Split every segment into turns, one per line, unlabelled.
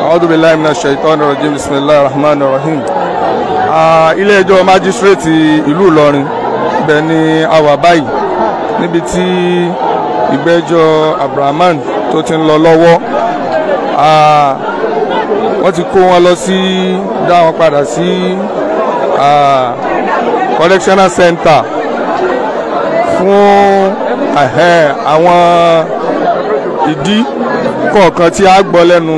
A'udhu billahi minash shaitani rajim. Bismillahir rahmanir rahim. Ilé ẹjọ́ májísírèètì ìlú Ìlọrin ibẹ̀ ni a wà báyìí, níbi tí ìgbẹ́jọ́ Abrahaman tó ti ń lọ lọ́wọ́. Wọ́n ti kó wọn lọ sí, dá wọn padà sí correctional center fún àwọn ìdí kọ̀ọ̀kan tí a gbọ́ lẹ́nu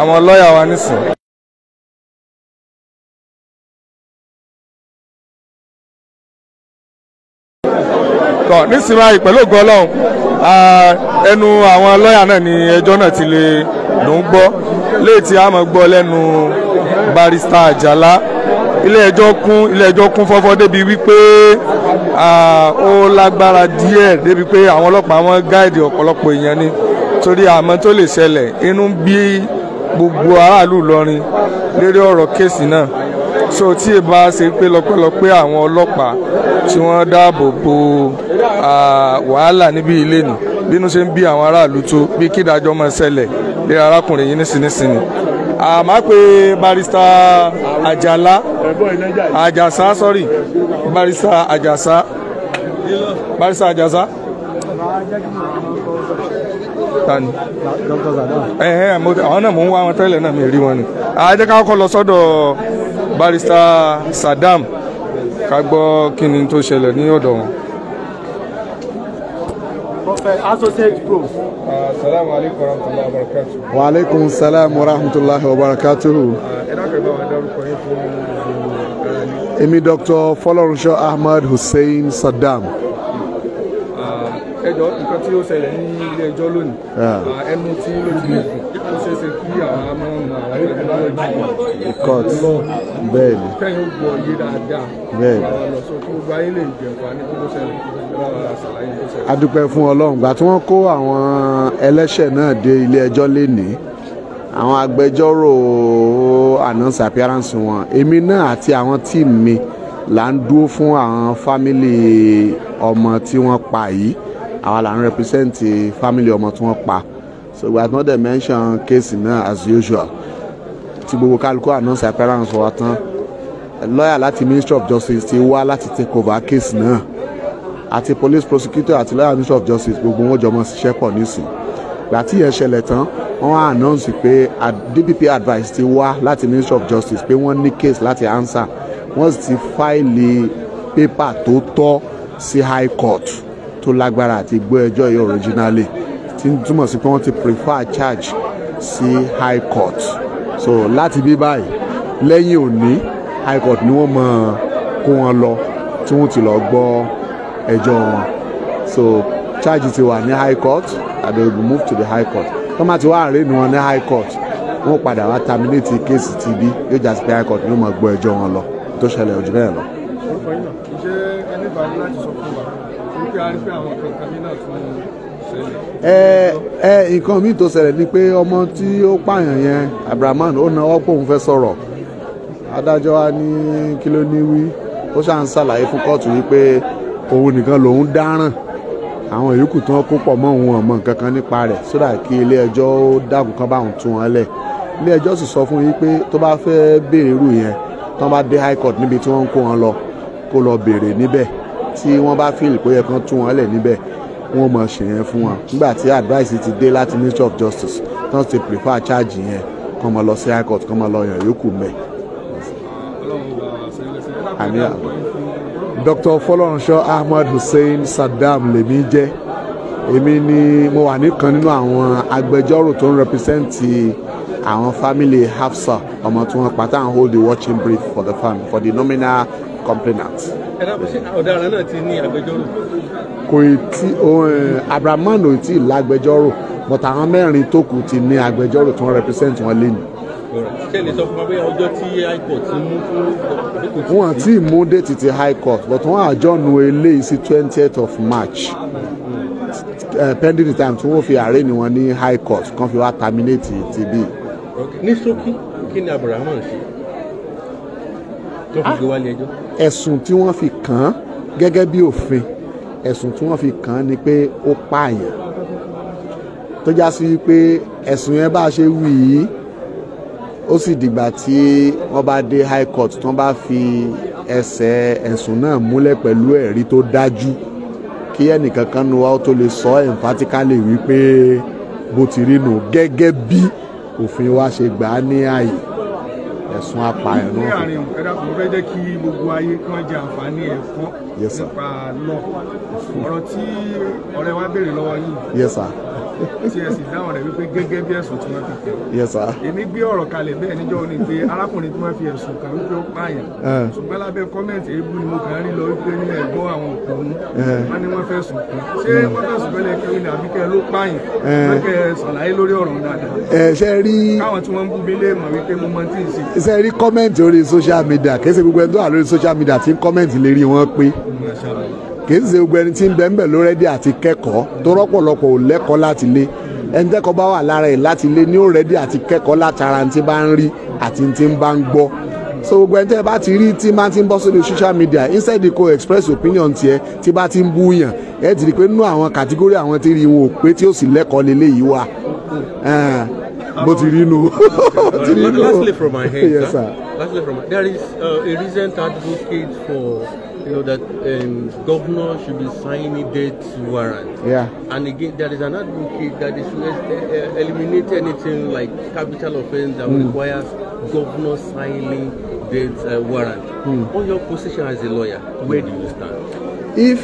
àwọn lọ́yà wa nísìn. Tọ́ nísìnyí báyìí pẹ̀lú ògo Ọlọ́run, ẹnu àwọn lọ́yà náà ni ẹjọ́ náà ti lè ló ń gbọ́, léyìí tí a máa gbọ́ lẹ́nu barrister Àjàlá. Ilé ẹjọ́ kún fọ́fọ́ débi wípé ó lágbára díẹ̀, débi pé àwọn ọlọ́pàá wọn gáìdì ọ̀pọ̀lọpọ̀ èèyàn ni, torí àmọ́ tó lè ṣẹlẹ̀. Inú bí gbogbo aráàlú Ìlọrin lérí ọ̀rọ̀ kéèsì náà. So tí ẹ bá ṣe pé lọ́pẹ́lọpẹ́ àwọn ọlọ́pàá tí wọ́n dáàbò bo wàhálà níbi ilé nì, bínú ṣe ń bí àwọn aráàlú tó bí kí ìdájọ́ máa ṣẹlẹ̀ lérí arákùnrin yìí nísinsìnyí. Àmọ́ pé barrister Àjàlá Àjàsá, sorry, barrister Àjàsá, barrister Àjàsá tani àwọn náà mò ń wá wọn tẹ́lẹ̀ náà, mi rí wọn ni. A jẹ́ ká kọ́kọ́ lọ sọ́dọ̀ barrister Saddam ká gbọ́ kí ni tó ṣẹlẹ̀ ní ọ̀dọ̀ wọn.
Associate Prof.
Assalamu alaikum warahmatullahi wabarakatuh.
Wa alaikum salam wa rahmatullahi wa barakatuhu.
Ẹ dákẹ́ bá wa dárúkọ yín fún ara ní.
Èmi Dr. Fọlọ́runṣọ́ Ahmad Hussein Saddam.
Ẹjọ́ nǹkan tí ó ṣẹlẹ̀ ní ilé ẹjọ́ lónìí, ẹnu tí ló ti lè ó ṣeé ṣe kí àwọn amọ̀ọ́mọ̀ àwọn ẹgbẹ́
court bẹ́ẹ̀ ni
kẹ́yìn ó gbọ́ yé dáadáa
bẹ́ẹ̀ ni
àwọn lọ sọ kí gbogbo ayé lè jẹ àǹfààní tó ṣẹlẹ̀ bá wa ṣàlàyé tó ṣẹlẹ̀.
A dúpẹ́ fún Ọlọ́run gbà tí wọ́n kó àwọn ẹlẹ́ṣẹ̀ náà dé ilé ẹjọ́ lénìí, àwọn agbẹjọ́rò announce appearance wọn. Èmi náà àti àwọn tíìmù mi là ń dúró fún àwọn fámìlì ọmọ tí wọ́n pa yìí. Àwa là ń represent fámìlì ọmọ tí wọ́n pa. So gbà tí wọ́n dẹ̀ mention case náà as usual, tí gbogbo kálukú announce appearance wa tán, lawyer láti Ministry of Justice ti wá láti take over case náà, àti police prosecutor àti lawyer Ministry of Justice, gbogbo wọn jọ mọ ṣiṣẹ́ pọ̀ nísìn. Gbà tí yẹn ṣẹlẹ̀ tán, wọ́n wá announce pé DPP advice ti wá láti Ministry of Justice pé wọ́n ní case láti answer. Wọ́n sì ti fáìlì pépà tó tọ́ sí High Court tó lágbára àti gbọ́ ẹjọ́ yìí originally, tí ń túmọ̀ sí pé wọ́n ti prefer charge sí High Court. So láti bí báyìí lẹ́yìn òní, High Court ni wọ́n mọ̀ kó wọn lọ tí wọ́n ti lọ gbọ́ ẹjọ́ wọn. So charge ti wà ní High Court and they will be moved to the High Court. Tó má ti wá arraign wọn ní High Court, wọ́n padà wá terminate case ti bí yóò já sí pé High Court ni wọ́n mọ̀ gbọ́ ẹjọ́ wọn lọ. Tó ṣẹlẹ̀ ojú bẹ́ẹ̀ lọ.
Orúkọ yín náà, ǹjẹ́ ẹni bá ní láti sọ fún wa wípé a rí pé àwọn kankan ní náà tún ṣẹlẹ̀?
Nǹkan míì tó ṣẹlẹ̀ ni pé ọmọ tí ó pààyàn yẹn, Abrahaman, ó náwó pé òun fẹ́ sọ̀rọ̀. Adájọ́ wa ní kí ló ní wí, ó ṣáà ń ṣàlàyé fún kóòtù wípé òun nìkan lòun dáràn, àwọn yòókù tí wọ́n kó pọ̀ mọ́ òun ọmọ nǹkan kan nípa rẹ̀, sódà kí ilé ẹjọ́ ó dákun kan bá òun tú wọn lẹ̀. Ilé ẹjọ́ sì sọ fún yín pé tó bá fẹ́ béèrè irú yẹn, tó bá dé High Court níbi tí wọ́n ń kó wọn lọ, kó lọ béèrè níbẹ̀. Tí wọ́n bá fíìlì pé ó yẹ kán tú wọn lẹ̀ níbẹ̀, wọ́n mọ̀ ṣe yẹn fún wọn. Nígbà tí advice ti dé láti Ministry of Justice, tí wọ́n ti prefer charge yẹn, kán mọ́ lọ sí High Court, kán mọ́ lọ yàn yòókù mẹ́. Àmì àmì. Dr. Fọlọ́runṣọ́ Ahmad Hussein Saddam lèmi jẹ́. Èmi ni mo wà nìkan nínú àwọn agbẹjọ́rò tó ń represent àwọn family Hafsa, ọmọ tí wọ́n pa, tá à ń hold the watching brief for the family, for the nominal complainant.
Ẹ dábàá, ṣé ọ̀daràn náà ti ní agbẹjọ́rò?
Kò ì tí, Abrahaman ò tí ì lágbẹjọ́rò, but àwọn mẹ́rin tó kù ti ní agbẹjọ́rò tí wọ́n represent wọn lẹ́nu.
Ṣé ẹ lè sọ fún wa bóyá ọjọ́ tí High Court ti mú fún àbí kò tí?
Wọ́n ti mú déètì ti High Court, but wọ́n adjourn eléyìí sí 20th of March, pending the time tí wọ́n fi arraign wọn ní High Court, kan fi wá terminate ti bí.
Ní ṣókí, kí ni Abrahaman ṣe tó fi gbé wálé ẹjọ́?
Ẹ̀sùn tí wọ́n fi kàn án gẹ́gẹ́ bí òfin, ẹ̀sùn tí wọ́n fi kàn án ni pé ó pààyàn, tó já sí pé ẹ̀sùn yẹn bá a ṣe wí yìí Ó sì dìgbà tí wọ́n bá dé high court, tí wọ́n bá fi ẹsẹ̀ ẹ̀sùn náà múlẹ̀ pẹ̀lú ẹ̀rí tó dájú, kí ẹnìkankan nu wa ó tó lè sọ emphatically wípé bó ti rí nù gẹ́gẹ́ bí òfin wa ṣe gbà á ní ààyè ẹ̀sùn apààyàn
Ní
náà.
àárín, ẹ dákun, mo fẹ́ jẹ́ kí gbogbo ayé kí wọ́n jẹ àǹfààní ẹ̀kọ́
Yes, sir.
nípa lọ ọ̀rọ̀ tí ọ̀rẹ́ wa béèrè lọ́wọ́ yìí,
Yes, sir.
tí ẹ sì dáhùn rẹ̀ wípé gẹ́gẹ́ bí ẹ̀sùn tí wọ́n fi kàn.
Yes, sir.
Èmi gbé ọ̀rọ̀ kalẹ̀ bẹ́ẹ̀ níjọ́ òní pé arákùnrin tí wọ́n fi ẹ̀sùn kàn wípé ó pààyàn, ṣùgbọ́n lábẹ́ comment èébú ni mo kàn ń rí lọ wípé ní ẹ̀gbọ́n àwọn òkú wọn ni wọ́n fẹ̀sùn kàn. Ṣé wọ́n fẹ̀sùn kàn lẹ́kẹ́ ní àbí kẹ́ ló pààyàn? Wọ́n kẹ́ ẹ ṣàlàyé lórí ọ̀rọ̀ dáadáa,
Ẹ ṣe rí,
káwọn tí wọ́n ń bú mi lè mọ̀ wípé mo mọ tí ń ṣe.
Ṣe rí, comment orí social media, kì í ṣe gbogbo ẹni tó wà lórí social media tí ń comment lè rí wọn pé, kì í ṣe gbogbo ẹni tí ń bẹ ń bẹ ló ready àti kẹ́kọ̀ọ́, tó rọ́pọ̀lọpọ̀ ò lẹ́kọ̀ọ́ láti lé. Ẹni tẹ́kọ̀ọ́ bá wà lára ẹ̀ láti lé ní ó ready àti kẹ́kọ̀ọ́ látara tí bá ń rí àti tí ń bá ń gbọ́. So gbogbo ẹni tẹ́ bá ti rí tí máa ti ń bọ́ sórí social media, instead kó express opinion tiẹ̀, tí bá ti ń bú yàn, ẹ ti rí i pé nínú àwọn category àwọn tí rí wọn ò pé, tí ó sì lẹ́kọ̀ọ́ lélẹ́yìí wà. Bó ti rí nu, bó ti rí nu.
Lastly, from my hand,
Yes, sir.
Lastly, from my, there is a recent advocate for that governor should be signing death warrant. And again, there is an advocate that they should eliminate anything like capital offense that requires governor signing death warrant. On your position as a lawyer, where do you stand?
If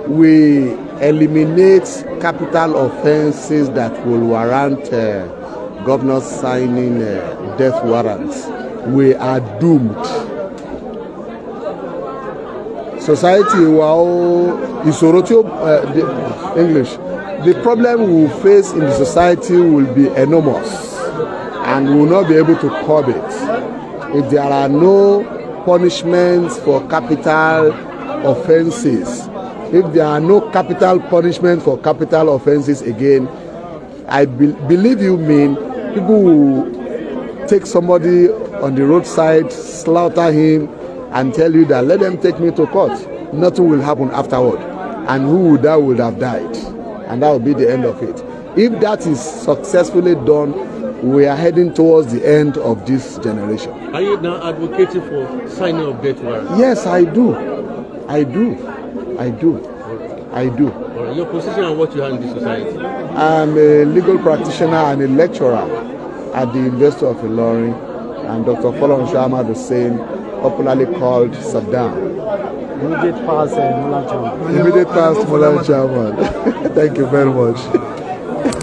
we eliminate capital offences that will warrant governors signing death warrants, we are doomed. Society wa ó ìṣòro tí ó the English, the problem we will face in the society will be enormous and we will not be able to curb it if there are no punishments for capital offences. If there are no capital punishment for capital offences again, I believe you mean people will take somebody on the roadside, slaughter him, and tell you that let them take me to court. Nothing will happen afterward. And who would that would have died. And that will be the end of it. If that is successfully done, we are heading towards the end of this generation.
Are you now advocating for signing of death warrant?
Yes, I do. I do. I do. I do.
All right. Your position and what you have in the society?
I'm a legal practitioner and a lecturer at the University of Ilorin, and Dr. Folorunsho Ahmad Hussein, popularly called Saddam.
Immediate past MULAN chairman.
Immediate past MULAN chairman. Thank you very much.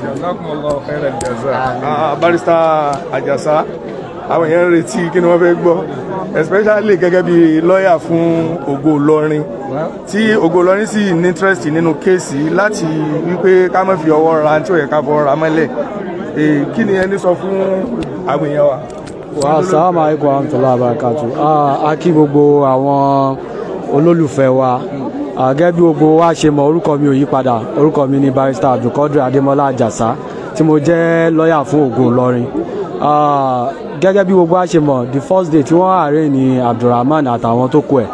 Jazakumullahu khairan jaza. Barrister Ajasa, àwọn èèyàn ń retí kí ni wọ́n fẹ́ gbọ́, especially gẹ́gẹ́ bí lọ́ọ̀yà fún Ògo Ìlọrin, tí Ògo Ìlọrin sì ní interest nínú case láti wípé ká má fi ọwọ́ ra tí ò yẹ ká fọwọ́ ra mọ́lẹ̀. Kí ni ẹni sọ fún àwọn èèyàn wa?
Wa assalamu alaikum warahmatullahi wabarakatuh. A kí gbogbo àwọn olólùfẹ́ wa. Gẹ́gẹ́ bí gbogbo wa ṣe mọ̀, orúkọ mi ò yí padà. Orúkọ mi ni Barrister Abdulkadir Adémọ́lá Àjàsá, tí mo jẹ́ lọ́ọ̀yà fún Ògo Ìlọrin. Gẹ́gẹ́ bí gbogbo wa ṣe mọ̀, the first day tí wọ́n arraign ní Abdulrahman àtàwọn tó kù ẹ̀,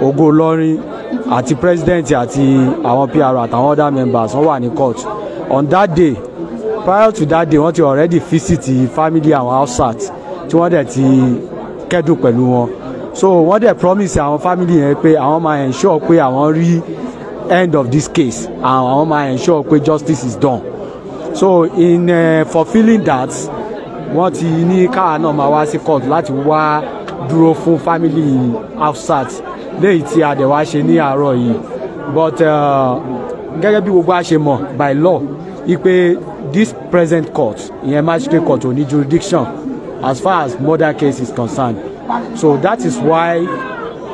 Ògo Ìlọrin àti president àti àwọn PR àtàwọn other members, wọ́n wà ní court on that day. Prior to that day, wọ́n ti already visit family àwọn Hafsat, tí wọ́n dẹ̀ ti kẹ́dùn pẹ̀lú wọn. So wọ́n dẹ̀ promise àwọn family yẹn pé àwọn máa ensure pé àwọn rí end of this case and àwọn máa ensure pé justice is done. So in fulfilling that, wọ́n ti ní káà náà máa wá sí court láti wá dúró fún family Hafsat, léyìí tí a dẹ̀ wá ṣe ní àárọ̀ yìí. But gẹ́gẹ́ bí gbogbo a ṣe mọ̀, by law ipe this present court, ìyẹn magistrate court, ò ní jurisdiction as far as murder case is concerned. So that is why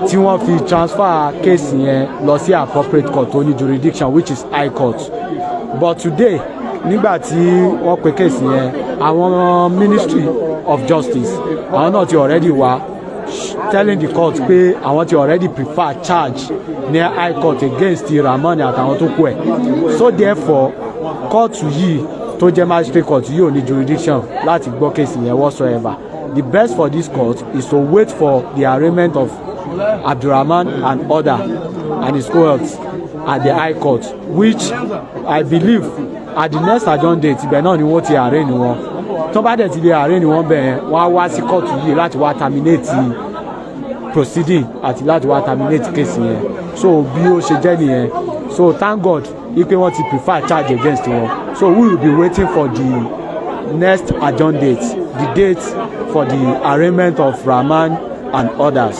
tí wọ́n fi transfer case yẹn lọ sí appropriate court tó ní jurisdiction, which is high court. But today, nígbà tí wọ́n pe case yẹn, àwọn Ministry of Justice, àwọn náà ti already wá telling the court pé àwọn ti already prefer charge ní high court against Ramoni àtàwọn tó kù ẹ̀. So therefore, kóòtù yìí tó jẹ́ magistrate court yìí ò ní jurisdiction láti gbọ́ case yẹn whatsoever. The best for this court is to wait for the arraignment of Abdulrahman and other and his cohorts. at the High Court, which I believe at the next adjourned date, ibẹ̀ náà ni wọ́n ti arraign wọn. Tó bá dẹ̀ ti lè arraign wọn bẹ̀, wọ́n á wá sí kóòtù yìí láti wá terminate proceeding àti láti wá terminate case yẹn. So bí ó ṣe jẹ́ nìyẹn. So thank God wípé wọ́n ti prefer charge against wọn. So we will be waiting for the next adjourned date, the date for the arraignment of Rahman and others.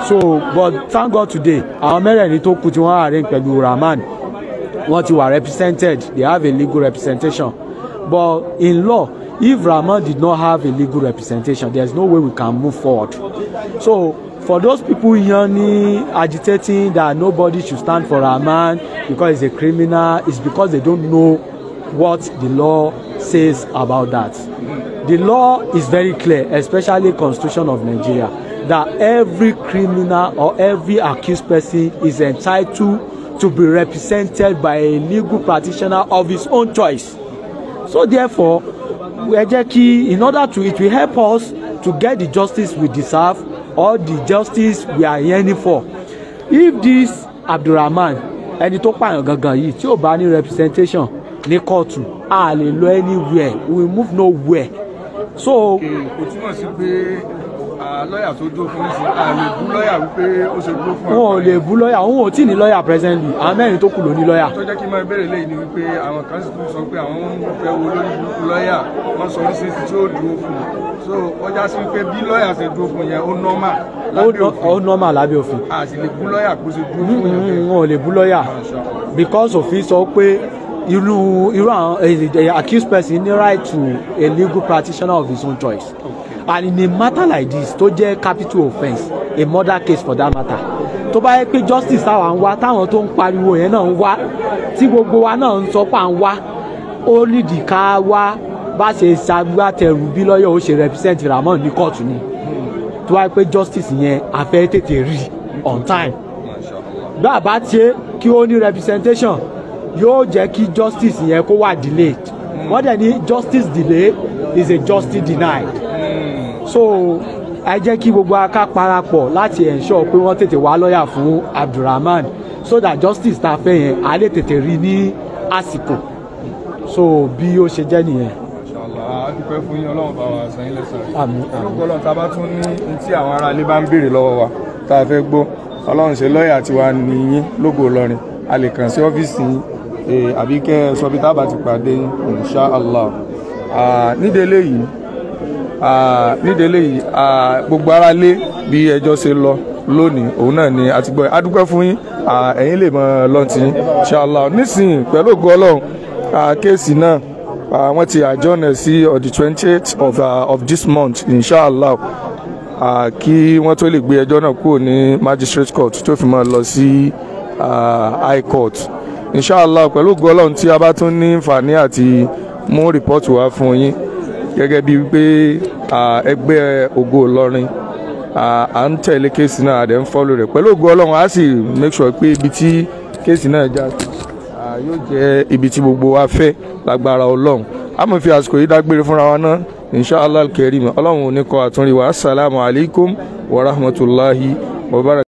So, but thank God today, àwọn mẹ́rẹ̀ẹ̀rin tó kù tí wọ́n arraign pẹ̀lú Rahman, wọ́n ti wà represented. They have a legal representation. But in law, if Rahman did not have a legal representation, there is no way we can move forward. So for those people yearning, agitating that nobody should stand for Rahman because he's a criminal, it's because they don't know what the law says about that. The law is very clear, especially Constitution of Nigeria, that every criminal or every accused person is entitled to be represented by a legal practitioner of his own choice. So therefore, ẹ jẹ́ kí in order to it will help us to get the justice we deserve or the justice we are yearning for. If this Abdulrahman, ẹni tó pààyàn gangan yìí, tí ò bá ní representation ní kóòtù, a lè lọ anywhere, we move nowhere. So
kò túmọ̀ sí pé lọ́yà tó dúró fún sí a lè bú lọ́yà wípé ó ṣe dúró fún.
Wọn ò lè bú lọ́yà, òun ò tí ì ní lọ́yà presently, àwọn mẹ́rin tó kù ló ní lọ́yà.
Tó jẹ́ kí n máa béèrè léyìí ni wípé àwọn kan sì tún sọ pé àwọn ń fẹ́ wo lórí burúkú lọ́yà, wọ́n sọ ní sísè tí ó dúró fún un. So ó já sí wípé bí lọ́yà ṣe dúró fún yẹn, ó normal lábẹ́ òfin.
Ó normal lábẹ́ òfin.
A sì lè bú lọ́yà kó ṣe dúró fún yẹn.
Wọn ò lè bú lọ́yà because òfin sọ pé irú àwọn accused person ní right to a legal practitioner of his own choice. Okay. And in a matter like this tó jẹ́ capital offence, a murder case for that matter, tó bá yẹ pé justice táwa ń wá, táwọn tó ń pariwo yẹn náà ń wá, tí gbogbo wa náà ń sọ pé à ń wá, ó nídìí ká wá bá ṣe ṣagbátẹrù bí lọ́yọ̀ ó ṣe represent Rahman ní kóòtù ni. Tó bá yẹ pé justice yẹn a fẹ́ tètè rí on time, bá a bá ṣe kí ó ní representation, yóò jẹ́ kí justice yẹn kó wà delayed. Wọ́n dẹ̀ ní justice delay is a justice denied. So ẹ jẹ́ kí gbogbo aká parapọ̀ láti ensure pé wọ́n tètè wá lọ́yà fún Abdulrahman so that justice tá a fẹ́ yẹn á lè tètè rí ní àsìkò. So bí ó ṣe jẹ́ nìyẹn.
Inshallah, a dúpẹ́ fún yín, Ọlọ́run bá wa san yín lẹ́san.
Àmín.
Olóògbé Ọlọ́run, tá a bá tún ní tí àwọn ará ilé bá ń béèrè lọ́wọ́ wa tá a fẹ́ gbọ́, Ọlọ́run ṣe lọ́yà tiwa nìyín lógo Ìlọrin, a lè kàn sí ọ́fíìsì yín àbí kẹ́ ẹ sọ bí tá a bá ti pàdé yín, inshallah. Nídìí eléyìí, gbogbo ara lé bí ẹjọ́ ṣe lọ lónìí, òun náà ni a ti gbọ́. A dúpẹ́ fún yín, ẹ̀yin lè mọ lọ́ntì yín, inshallah. Nísìnyí, pẹ̀lú ògo Ọlọ́run, case náà, wọ́n ti adjourn sí on the 28th of this month, inshallah, kí wọ́n tó lè gbé ẹjọ́ náà kúrò ní magistrate court tó fi máa lọ sí high court, inshallah. Pẹ̀lú ògo Ọlọ́run, tí a bá tún ní àǹfààní àti mú report wá fún yín gẹ́gẹ́ bíi wípé ẹgbẹ́ Ògo Ìlọrin à ń tẹ̀lé case náà, a dẹ̀ ń follow rẹ̀, pẹ̀lú ògo Ọlọ́run, á sì make sure pé ibi tí case náà já yóò jẹ́ ibi tí gbogbo wa fẹ́ lágbára Ọlọ́run. A mọ̀ fi àsìkò yìí dágbére fúnra wa náà, inshallah kerim. Ọlọ́run ò ní kọ́ àtúnrí wa. Assalamu alaikum wa rahmatulahi wa barakatuh.